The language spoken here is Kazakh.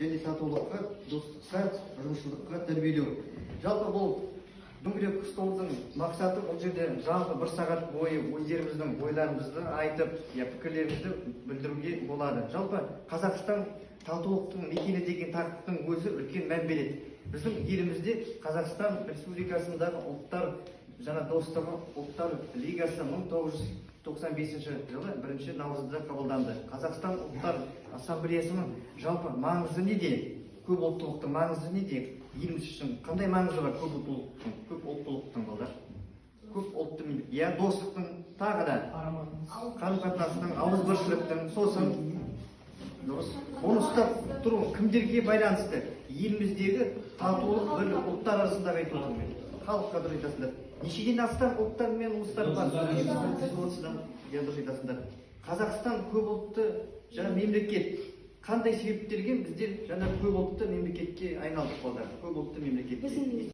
Және татулыққа, достыққа, ұжымшылдыққа тәрбиелеу. Жалпы, бұл дөңгелек столдың мақсаты бұл жерде жалпы бір сағат бойы өздеріміздің ойларымызды айтып, я пікірлерімізді білдіруге болады. Жалпы, Қазақстан татулықтың мекені деген тақырыптың өзі үлкен мән береді. Біздің елімізде Қазақстан Республикасындағы ұлттар жаңа достығы, Ұлттар лигасы 1995 жылы 1 наурызда қабылданды. Қазақстан Ұлттар Ассамблеясының жалпы маңызы неде? Көп ұлттылықтың маңызы неде? Еліміз үшін қандай маңызы бар көп ұлттылықтың? Көп ұлттылықтың, балдар, көп ұлтты, иә, достықтың, тағы да қарым қатынастың, ауызбіршіліктің, сосын дұрыс, оны ұстап тұру кімдерге байланысты? Еліміздегі татулық, бірлік, ұлттар арасындағы айтып отырмын мен, халыққа. Дұрыс айтасыңдар. Нешеден астам ұлттар мен ұлыстар бар? 130-дан, иә, дұрыс айтасыңдар. Қазақстан көп ұлтты жаңа мемлекет. Қандай себептерге біздер жаңа көп ұлтты мемлекетке айналдық, балдар, көп ұлтты мемлекетке? Біздің